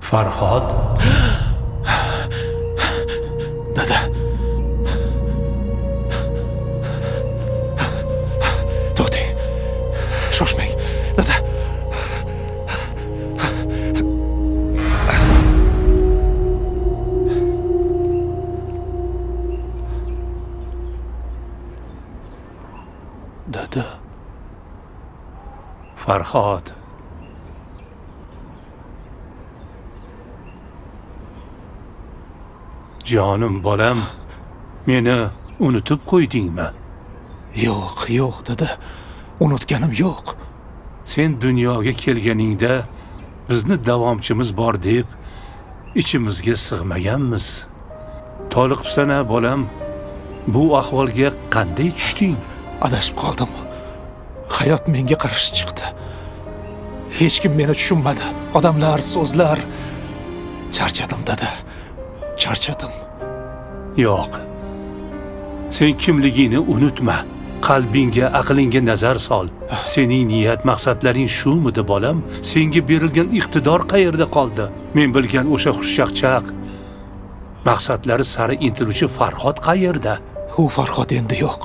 Farhod. Dada. To'xtang. Shoshmang. Dada. Dada. Farhod. Jonim bolam, meni unutib qo'ydingmi? Yo'q, yo'q dada. Unutganim yo'q. Sen dunyoga kelganingda bizni davomchimiz bor deb ichimizga sig'maganmiz. Toliqibsan-a bolam, bu ahvolga qanday tushding? Adashib qoldim. Hayot menga qarshi chiqdi. Hech kim meni tushunmadi. Odamlar, so'zlar. Charchadim dada. Charchadim. Yo'q. Sen kimligingni unutma. Qalbingga, aqlingga nazar sol. Sening niyat maqsadlaring shumidi bolam? Senga berilgan iqtidor qayerda qoldi? Men bilgan o'sha xushchaqchaq maqsadlari sari intiluvchi Farhod qayerda? U Farhod endi yo'q.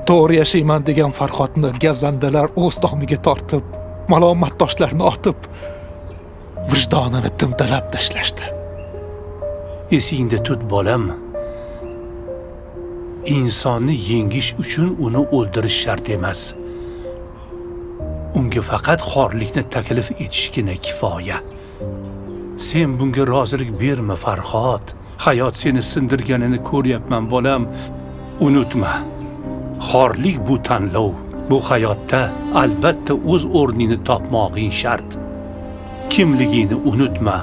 To'g'ri yashayman degan Farhodni gazandalar o'z domiga tortib, malomat toshlarni otib, vijdonini timtalab tashlashdi. Esingda tut bolam. Insonni yengish uchun uni o'ldirish shart emas. Unga faqat xorlikni taklif etishgina kifoya. Sen bunga rozilik berma Farhod. Hayot seni sindirganini ko'ryapman bolam. Unutma. Xorlik bu tanlov. Bu hayotda albatta o'z o'rningni topmog'ing shart. Kimligingni unutma.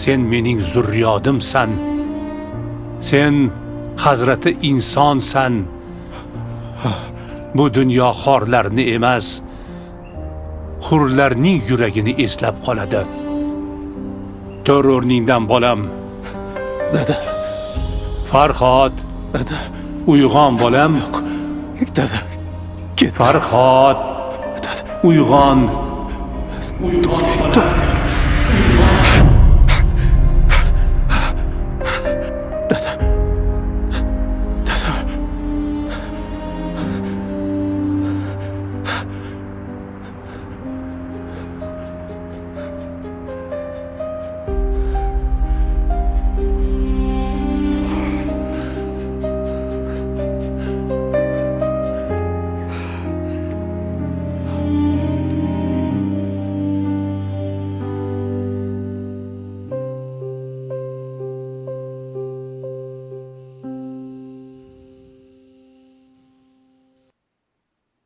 Sen mening zurriyodimsan. Sen hazrati insonsan. Bu dunyo xorlarni emas, hurlarning yuragini eslab qoladi. Tur o'rningdan bolam. Dada. Farhod. Dada. Uyg'on bolam. Yo'q. Dada. Ket. Farhod. Dada. Uyg'on. To'xtang, to'xtang.